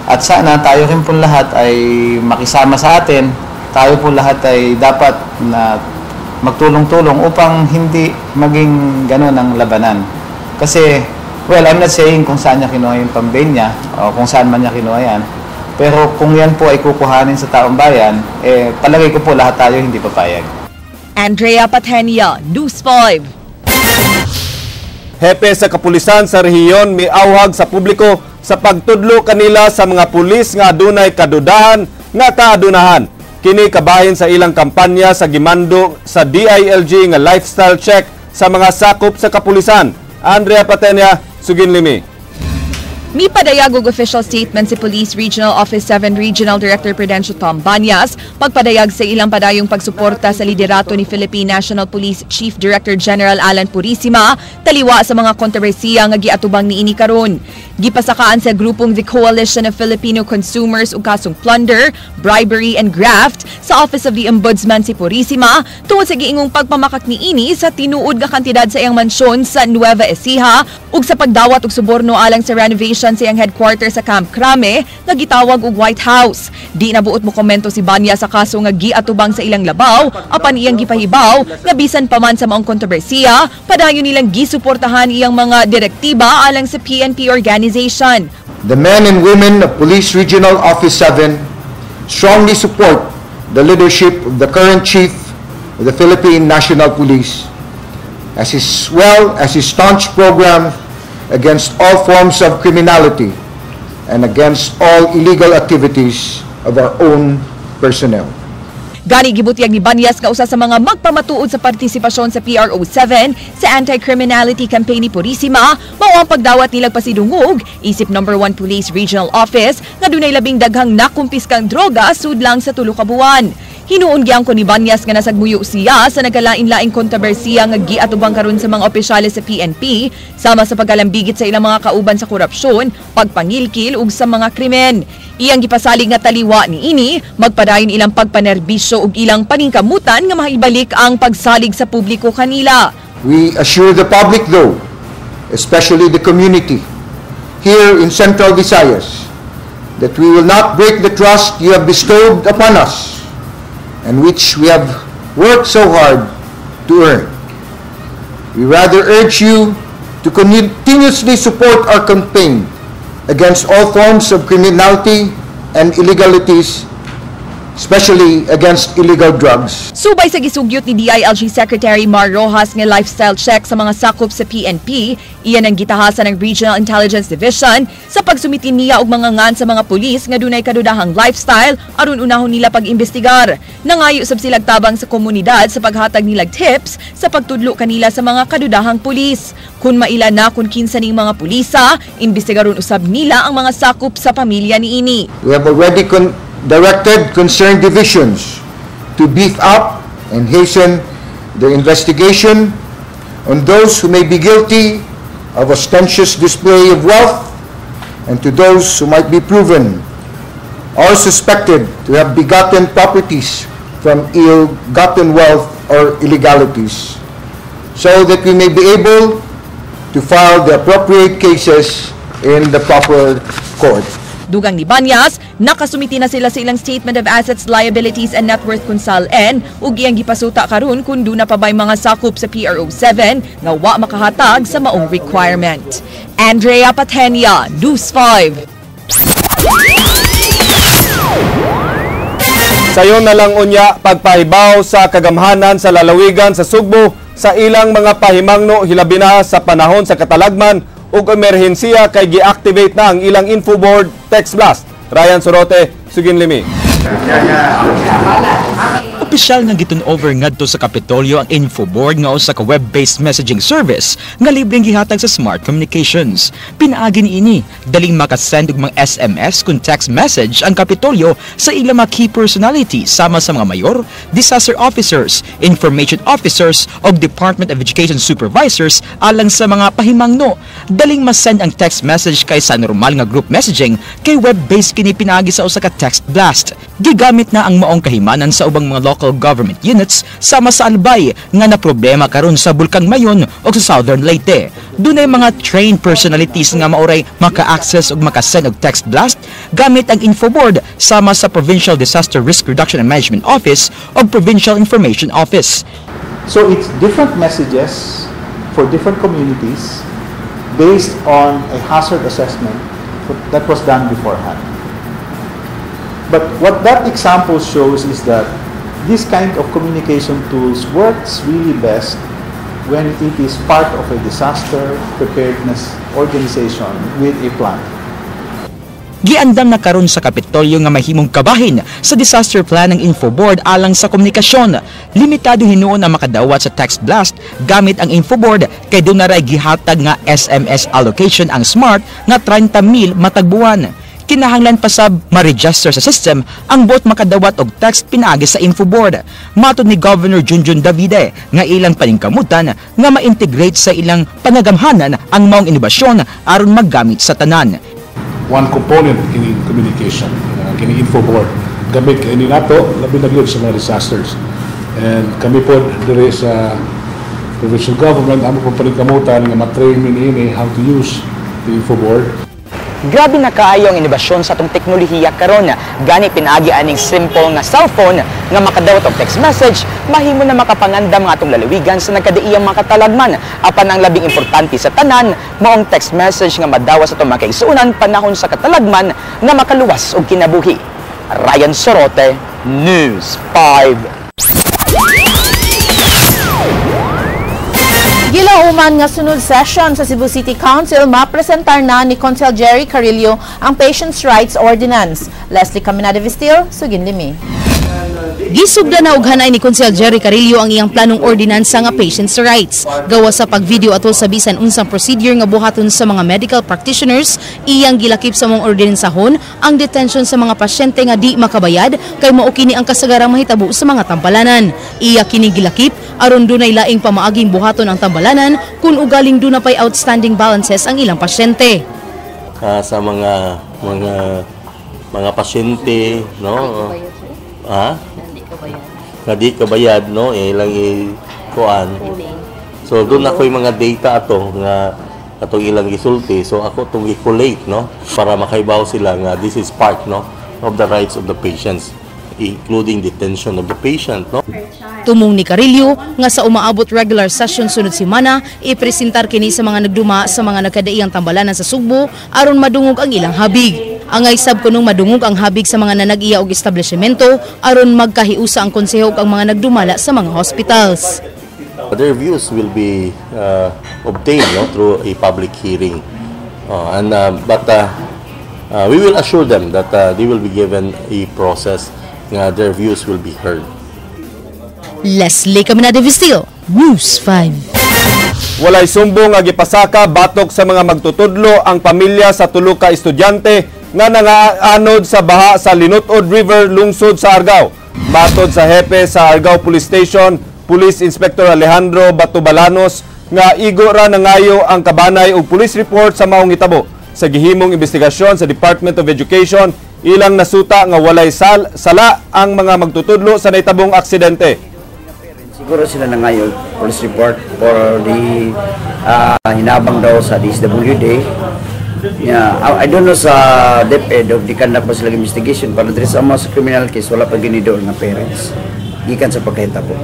S8: At sana tayo rin po lahat ay makisama sa atin. Tayo po lahat ay dapat na magtulong-tulong upang hindi maging gano'n ang labanan. Kasi, well, I'm not saying kung saan niya kinuha yung pambail niya o kung saan man niya kinuha yan. Pero kung yan po ay kukuhanin sa taong bayan, eh, palagay ko po lahat tayo hindi papayag.
S22: Andrea Patenia, News 5.
S2: Hepe sa kapulisan sa rehiyon miawhag sa publiko sa pagtudlo kanila sa mga pulis nga adunay kadudahan nga kaadunahan. Kini kabahin sa ilang kampanya sa gimando sa DILG nga lifestyle check sa mga sakop sa kapulisan. Andrea Patenia, Suginlimi.
S22: Mipadayag og official statement si Police Regional Office 7 Regional Director Prudencio Tom Banyas pagpadayag sa ilang padayong pagsuporta sa liderato ni Philippine National Police Chief Director General Alan Purisima taliwa sa mga kontrobersiya nga giatubang niini karon. Gipasakaan sa grupong The Coalition of Filipino Consumers og kasong plunder, bribery and graft sa Office of the Ombudsman si Purisima tungod sa giingong pagpamakak niini sa tinuod nga kantidad sa iyang mansyon sa Nueva Ecija ug sa pagdawat og suborno alang sa renovation sa iyang headquarters sa Camp Crame nga gitawag og White House. Di na buot mo komento si Banyas sa kaso nga giatubang sa ilang labaw apan iyang gipahibaw nga bisan pa man sa maong kontrobersiya, padayon nilang gisuportahan iyang mga direktiba alang sa PNP organization.
S7: The men and women of Police Regional Office 7 strongly support the leadership of the current Chief of the Philippine National Police, as well as his staunch program against all forms of criminality and against all illegal activities of our own personnel.
S22: Gani gibutyag ni Banyas nga usa sa mga magpamatuod sa partisipasyon sa PRO7 sa anti-criminality campaign ni Purisima mao ang pagdawat nilang pasidungog isip number 1 Police Regional Office nga dunay labing daghang nakumpiskang droga sudlang sa 3 ka buwan. Hinuon giyangko ni Banyas nga nasagmuyo siya sa nagkalain-laing kontrobersiya nga giatubang karon sa mga opisyales sa PNP sama sa pagkalambigit sa ilang mga kauban sa korupsyon, pagpangilkil ug sa mga krimen. Iyang gipasalig nga taliwa niini, magpadayon ilang pagpanerbisyo ug ilang paningkamutan nga maibalik ang pagsalig sa publiko kanila.
S7: We assure the public though, especially the community here in Central Visayas, that we will not break the trust you have bestowed upon us and which we have worked so hard to earn. We rather urge you to continuously support our campaign against all forms of criminality and illegalities, especially against illegal drugs.
S22: Subay sa gisugyot ni DILG Secretary Mar Rojas nga lifestyle check sa mga sakop sa PNP, iyan ang gitahasan ng Regional Intelligence Division sa pagsumitin niya og mga ngan sa mga pulis nga dunay kadudahang lifestyle aron unahon nila pag-imbestigar. Nangayo sab silag tabang sa komunidad sa paghatag nilag tips sa pagtudlo kanila sa mga kadudahang pulis. Kun maila na kun kinsa ning mga pulisa, imbestigaron usab nila ang mga sakop sa pamilya niini.
S7: We have already directed concerned divisions to beef up and hasten their investigation on those who may be guilty of ostentatious display of wealth and to those who might be proven or suspected to have begotten properties from ill-gotten wealth or illegalities, so that we may be able to file the appropriate cases in the proper court.
S22: Dugang ni Banyas, nakasumiti na sila sa ilang Statement of Assets, Liabilities and Net Worth kun SALN ug iyang gipasuta karon kun duna pa bay mga sakop sa PRO7 nga wa makahatag sa maong requirement. Andrea Patenia, News 5.
S2: Sayon na lang unya pagpahibaw sa kagamhanan sa lalawigan sa Sugbo sa ilang mga pahimangno hilabi na sa panahon sa katalagman ug emerhensiya kay gi-activate na ang ilang info board text blast. Ryan Sorote, Sugin Limi.
S10: Opisyal nga giturn-over ngadto sa Kapitolyo ang InfoBoard nga usa ka web-based messaging service nga libreng gihatag sa Smart Communications. Pinaagi niini, daling makasend og mga SMS kun text message ang Kapitolyo sa ilang mga key personality sama sa mga mayor, disaster officers, information officers ug Department of Education supervisors alang sa mga pahimangno. Daling masend ang text message kaysa normal nga group messaging kay web-based kini pinaagi sa usa ka text blast. Gigamit na ang maong kahimanan sa ubang mga local government units sama sa Albay nga na problema karon sa Bulkang Mayon o sa Southern Leyte. Dunay mga trained personalities nga maoray maka-access ug makasend og text blast gamit ang infoboard sama sa Provincial Disaster Risk Reduction and Management Office o Provincial Information Office.
S11: So it's different messages for different communities based on a hazard assessment that was done beforehand. But what that example shows is that this kind of communication tools works really best when it is part of a disaster preparedness organization with a plan.
S10: Giandam na karon sa Kapitolyo nga mahimong kabahin sa disaster plan ng Infoboard alang sa komunikasyon. Limitado hinuon ang makadawat sa text blast gamit ang Infoboard kay duna ray gihatag nga SMS allocation ang Smart nga 30 mil matag buwan. Kinahanglan pa sab ma-register sa system ang buot makadawat og text pinaagi sa Infoboard. Matod ni Governor Junjun Davide nga ilang paningkamutan nga ma-integrate sa ilang panagamhanan ang maong inobasyon aron maggamit sa tanan.
S12: One component kini communication, kini info board. Gamit kini nato labi na gyud sa mga disasters. And kami po diri sa provincial government, amo po paningkamutan nga ma-train mi niini how to use the info board.
S10: Grabe na kaayo ang inobasyon sa atong teknolohiya karon. Gani pinaagi aning simple nga cellphone nga makadawat og text message, mahimo na makapangandam ang atong lalawigan sa nagkadaiyang mga katalagman. Apan ang labing importante sa tanan, maong text message nga madawa sa atong mga kaigsuonan panahon sa katalagman nga makaluwas og kinabuhi. Ryan Sorote, News 5.
S3: Gilauman nga sunod session sa Cebu City Council, mapresentar na ni Consel Jerry Carillo ang Patients' Rights Ordinance. Leslie Caminada Vistil, sugin limi.
S15: Gisugda na og hanay ni Konsehal Jerry Carillo ang iyang planong ordinansa nga Patients' Rights. Gawa sa pag-video atol sa bisan unsang procedure nga buhaton sa mga medical practitioners, iyang gilakip sa mga ordinansahon ang detention sa mga pasyente nga di makabayad kay mao kini ang kasagarang mahitabo sa mga tampalanan. Iya kini gilakip aron dunay laing pamaaging buhaton ang tambalanan kung ugaling duna pay outstanding balances ang ilang pasyente.
S17: Sa mga mga mga pasyente, no? Ha? Nga di kabayad, no? Ilang i-kuan. So doon ako yung mga data ato nga atong ilang gisulti. So ako itong i-collate, no? Para makaibaw sila nga this is part, no, of the rights of the patients, including detention of the patient, no?
S15: Tumong ni Carillo nga sa umaabot regular session sunod semana, ipresentar kini sa mga nagduma sa mga nagkadaiyang tambalanan sa Sugbo aron madungog ang ilang habig. Angay sab kunong madungog ang habig sa mga nanag-iya og establishmento aron magkahiusa ang konseho ug ang mga nagdumala sa mga hospitals.
S17: Their views will be obtained, no, through a public hearing. And but we will assure them that they will be given a process nga their views will be heard.
S15: Leslie Caminada Vistil, News 5.
S2: Walay sumbong nga gipasaka batok sa mga magtutudlo ang pamilya sa tulo ka estudyante nga nangaanod sa baha sa Linutod River, lungsod sa Argao. Matod sa hepe sa Argao Police Station, Police Inspector Alejandro Batubalanos, nga igo ra nangayo ang kabanay og police report sa maong hitabo. Sa gihimong investigasyon sa Department of Education, ilang nasuta nga walay sala ang mga magtutudlo sa nahitabong aksidente.
S18: Siguro sila na ngayon police report for the hinabang daw sa DSWD. Yeah, I don't know sa DepEd of di conduct pa sila investigation, pero diri sa mga criminal case wala pa gini doon nga parents gikan sa pagkahitabo.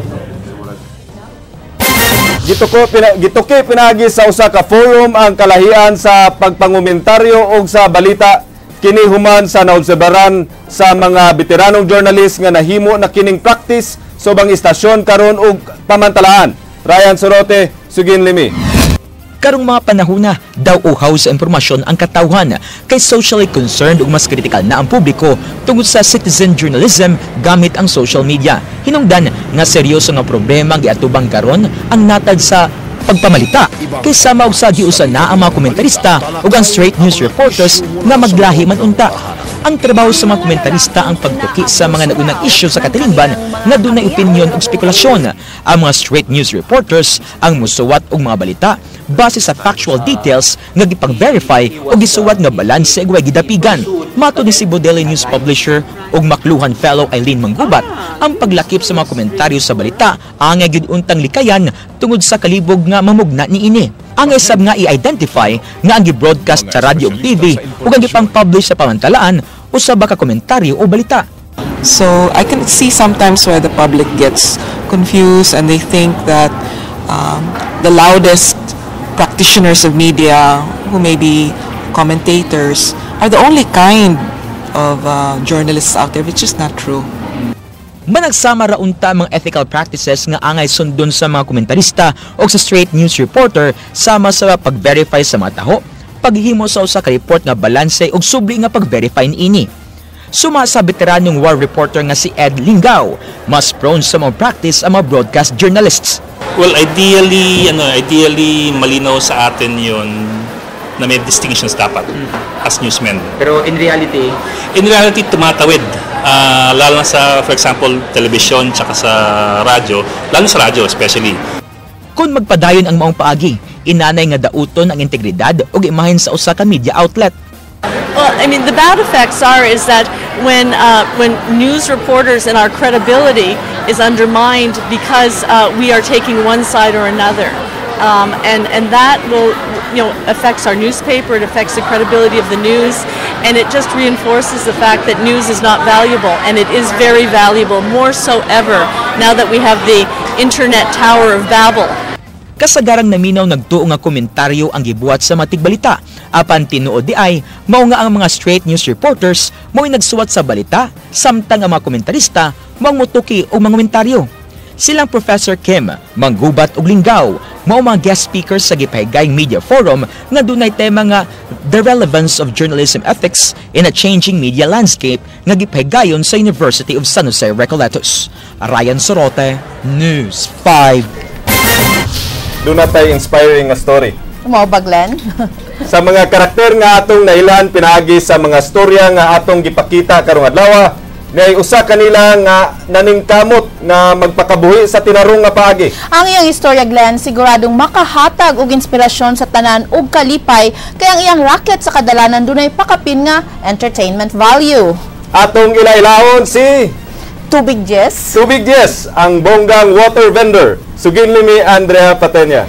S2: Gituki pinagi sa usa ka forum ang kalahian sa pagpangumentaryo og sa balita kini human sa naobserbaran sa mga veteranong journalist nga nahimo na kining practice sa ubang istasyon karon og pamantalaan. Ryan Sorote, sugin limi.
S10: Karong mga panahona, daw uhaw sa impormasyon ang katawhan kay socially concerned ug mas kritikal na ang publiko tungod sa citizen journalism gamit ang social media. Hinungdan nga seryoso nga problema ang giatubang karon ang natad sa pagpamalita kay sama og sa giusa na ang mga komentarista ug ang straight news reporters nga maglahi man unta. Ang trabaho sa mga komentarista ang pagtuki sa mga nagunang isyu sa katilingban nga dunay opinyon ug spekulasyon. Ang mga straight news reporters ang musuwat og mga balita base sa factual details nga gipang-verify o gisuwat nga balanse ug way gidapigan. Matod ni Cebu Daily News publisher ug McLuhan Fellow Eileen Manggubat, ang paglakip sa mga komentaryo sa balita angay gyud untang likayan tungod sa kalibog nga mamugna niini. Ang isab nga i-identify nga ang gi-broadcast sa radyo ug TV ug ang gipang-publish sa pamantalaan usa ba ka komentaryo o balita.
S19: So I can see sometimes where the public gets confused and they think that the loudest practitioners of media, who may be commentators, are the only kind of journalists out there, which is not true.
S10: Managsama ra unta mga ethical practices nga angay sundon sa mga komentarista o sa straight news reporter sama sa pag-verify sa mga taho, paghimo sa usa ka report nga balanse ug subli nga pag-verify niini. Suma sa veteranong war reporter nga si Ed Lingao, mas prone sa mga practice ang mga broadcast journalists.
S14: Well, ideally, ideally malinaw sa atin 'yon na may distinctions dapat as newsmen.
S13: Pero in reality?
S14: In reality, tumatawid. Lalo na sa, for example, television tsaka sa radyo, lalo sa radyo especially.
S10: Kung magpadayon ang maong paagi, inanay nga dauton ang integridad ug imahen sa usa ka media outlet.
S20: Well, I mean, the bad effects are is that when news reporters and our credibility is undermined because we are taking one side or another, and that will, affects our newspaper, it affects the credibility of the news, and it just reinforces the fact that news is not valuable, and it is very valuable, more so ever now that we have the internet Tower of Babel.
S10: Kasagarang naminaw nagtuo nga komentaryo ang gibuhat sa matigbalita. Apan tinuod di ay, mao nga ang mga straight news reporters mao'y nagsuwat sa balita, samtang ang mga komentarista mao motuki og mga komentaryo. Silang Professor Kim, Manggubat ug Lingaw, mao mga guest speakers sa gipahigayng media forum nga dunay tema nga The Relevance of Journalism Ethics in a Changing Media Landscape nga gipahigayon sa University of San Jose Recoletos. Ryan Sorote, News 5.
S2: Doon na tayo inspiring nga story.
S3: Mao ba, Glenn?
S2: Sa mga karakter nga atong nailan pinaagi sa mga storya nga atong gipakita karong adlaw, nay usa kanila nga naningkamot nga magpakabuhi sa tinarong nga paagi.
S3: Ang iyang istorya, Glenn, siguradong makahatag og inspirasyon sa tanan ug kalipay kay ang iyang racket sa kadalanan dunay pakapin nga entertainment value.
S2: Atong ilailaon si
S3: Tubig Jess.
S2: Tubig Jess, ang bonggang water vendor. Sugin ni Andrea Patenya.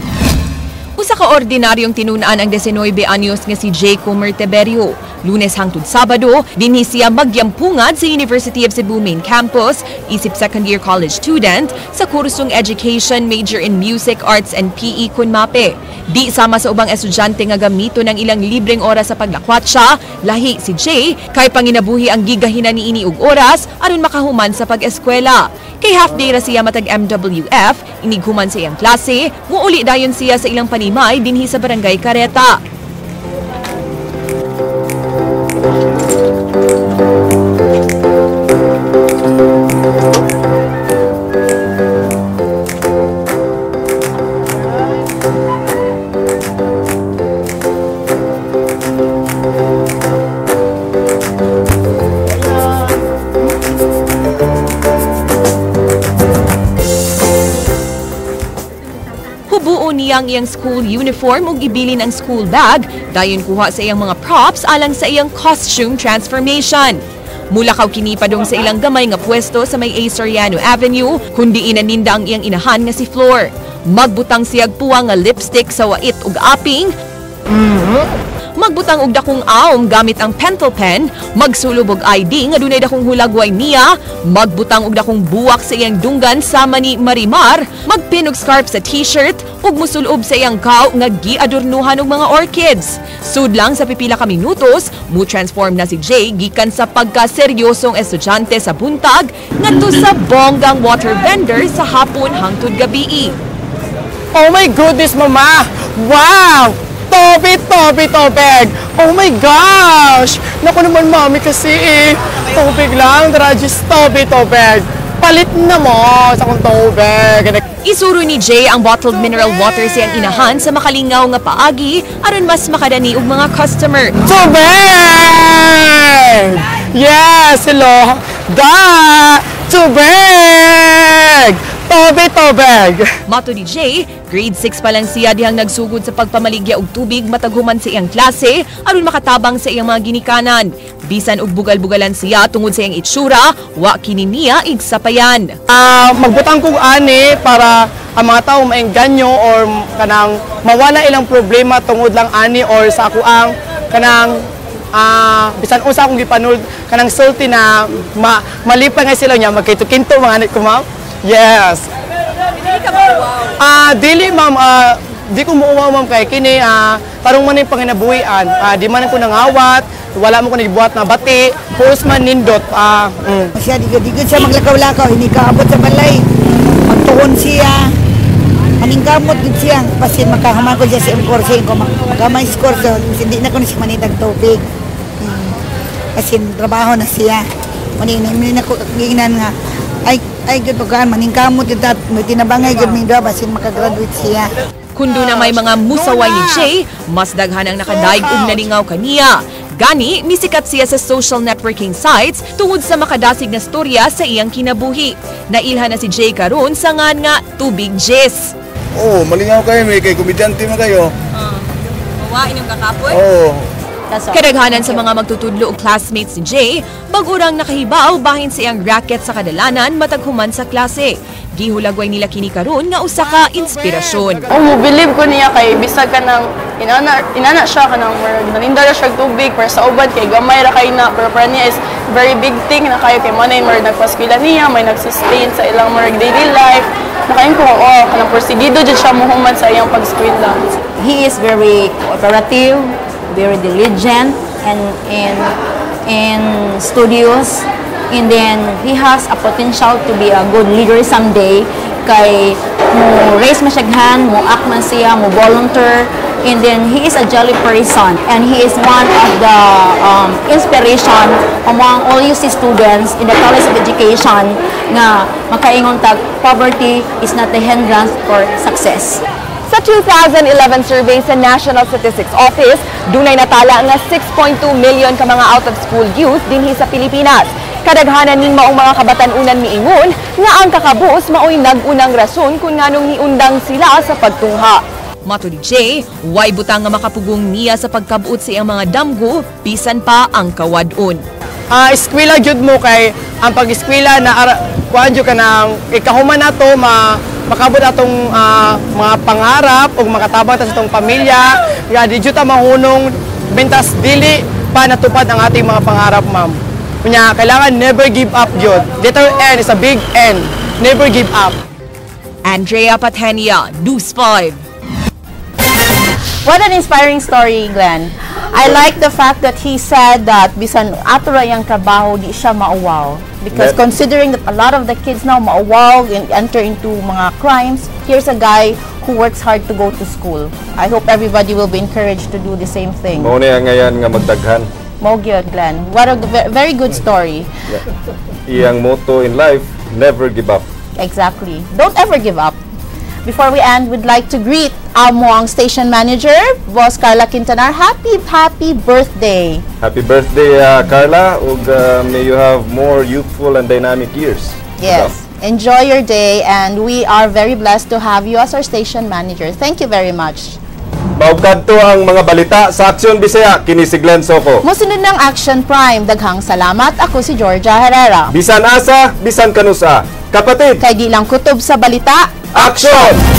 S22: Usa ka ordinaryong tinun-an ang 19 anyos nga si J. Comer Tiberio. Lunes hangtod Sabado, dinhi siya magyampungad sa University of Cebu Main Campus, isip second year college student sa kursong Education major in Music, Arts and PE kun MAPE. Di sama sa ubang estudyante nga gamito ng ilang libreng oras sa paglakwatsa, lahi si Jay kay panginabuhi ang gigahina niini og oras aron makahuman sa pag-eskwela. Kay half day ra siya matag MWF, inighuman sa iyang klase, muuli dayon siya sa ilang panimay dinhi sa Barangay Careta. Ang iyang school uniform ug ibilin ang school bag, dayon kuha sa iyang mga props alang sa iyang costume transformation. Mulakaw kini padung sa ilang gamay nga pwesto sa may A. Soriano Avenue, kundi inaninda ang iyang inahan nga si Flor. Magbutang siyag puwa nga lipstick sa wait ug aping, magbutang og dakong aom gamit ang pentel pen, magsulob og ID nga dunay dakong hulagway niya, magbutang og dakong buwak sa iyang dunggan sama ni Marimar, magpin og scarf sa t-shirt ug musulob sa iyang kaw nga giadornuhan og mga orchids. Sudlang sa pipila ka minutos, mu-transform na si Jay gikan sa pagkaseryosong estudyante sa buntag ngadto sa bonggang water vendor sa hapon hangtod gabii.
S21: Oh my goodness, mama! Wow! Toby, Toby, tubig! Oh my gosh! Naku naman, mami, kasi eh. Tubig lang, Dragis, Toby, tubig. Palit na mo sa akong tubig.
S22: Isuro ni Jay ang bottled mineral water siyang inahan sa makalingaw nga paagi aron mas makadani og mga customer.
S21: Tubig! Yes, hello! Da! Tubig! Toby, tubig!
S22: Mato ni Jay, grade 6 pa lang siya dihang nagsugod sa pagpamaligya og tubig mataghuman sa iyang klase aron makatabang sa iyang mga ginikanan. Bisan og bugal-bugalan siya tungod sa iyang itsura, wa kini niya igsapayan.
S21: Magbutang kog ani para ang mga tao maengganyo or kanang mawala ilang problema tungod lang ani or sa ako ang kanang bisan unsa akong gipanul kanang sulti na malipay nga sila niya magkinto-kinto mga anak ko, ma'am. Yes. Dili ma'am, di ko muuwaw ma'am kay kini tarong man yung panginabuhian. Di man ko nangawat, wala mo ko nagbuhat na bati, pulos man nindot.
S23: Siya di gud siya maglakaw-lakaw, hindi kaabot sa balay. Magtuon siya.
S1: Maningkamot gid siya basin makahuman ko siya sa iyang kurso ko makamay score so hindi na ko ni siya manitag tubig. Basin trabaho na siya. Mani ni na ko giingnan nga ay ay gud pagkaan maningkamot gid at may tinabangay gud mi duha basin makagraduate siya.
S22: Kun duna may mga musaway ni Jay, mas daghan ang nakadaig og nalingaw kaniya. Gani, misikat siya sa social networking sites tungod sa makadasig nga storya sa iyang kinabuhi. Nailhan na si Jay karon sa ngan nga Tubig Jess.
S5: Oo, malingaw kayo, may kay komedyante man kayo.
S22: Mawa inyong kakapoy?
S5: Oo.
S22: Kadaghanan sa mga magtutudlo og classmates ni Jay, bag-urang nakahibaw bahin sa iyang racket sa kadalanan matag human sa klase. Gihulagway nila kini karon nga usa ka inspirasyon.
S9: Oh, mo believe ko niya kay bisag ka ng inana inana siya kanang murag naninda ra siya og tubig pero sa uban kay gamay ra kay na, pero para niya is very big thing na kayo kay mo na murag nagpaskwela niya, may nagsustain sa ilang murag daily life. Nakain ko, oh, kanang porsigido jud siya mohuman sa iyang pagskwela.
S23: He is very cooperative, very diligent, and studious. And then he has a potential to be a good leader someday kay mo raise masyaghan, mo act man siya, mo volunteer, and then he is a jolly person and he is one of the inspiration among all UC students in the College of Education nga makaingon tag poverty is not a hindrance for success.
S22: Sa 2011 survey sa National Statistics Office, dunay natala nga 6.2 million ka mga out-of-school youth dinhi sa Pilipinas. Kadaghanan ning maong mga kabatan-unan miingon nga ang kakabus maoy nag-unang rason kung nganong niundang sila sa pagtungha. Matud ni Jay, way butang nga makapugong niya sa pagkabuot sa iyang mga damgo, bisan pa ang kawad-on.
S21: Ah, eskwela jud mo kay ang pag-eskwela na kuan jud ka nang ikahuman nato ma makabot atong mga pangarap ug makatabang ta sa atong pamilya nga di jud ta mahunong bentas dili pa natupad ang ating mga pangarap, ma'am. Kunya kailangan never give up jud. Letter N is a big N. Never give up.
S22: Andrea Patenia, News 5.
S3: What an inspiring story, Glenn. I like the fact that he said that bisan ato ra iyang trabaho, di siya mauwaw. Because considering that a lot of the kids now mauwaw and enter into mga crimes, here's a guy who works hard to go to school. I hope everybody will be encouraged to do the same thing.
S2: Mao na ngayon nga magdaghan.
S3: Mao gyud, Glenn. What a very good story.
S2: Yeah. Iyang motto in life, never give up.
S3: Exactly. Don't ever give up. Before we end, we'd like to greet among station manager, Boss Carla Quintanar. Happy, happy birthday.
S2: Happy birthday, Carla. Ug may you have more youthful and dynamic years.
S3: Yes. Enjoy your day, and we are very blessed to have you as our station manager. Thank you very much.
S2: Maugkadto ang mga balita sa Aksyon Bisaya kini si Glenn Soko.
S3: Musunod ng Action Prime. Daghang salamat. Ako si Georgia Herrera.
S2: Bisan asa, bisan kanusa. Kapatid.
S3: Kay di lang kutob sa balita.
S2: Action!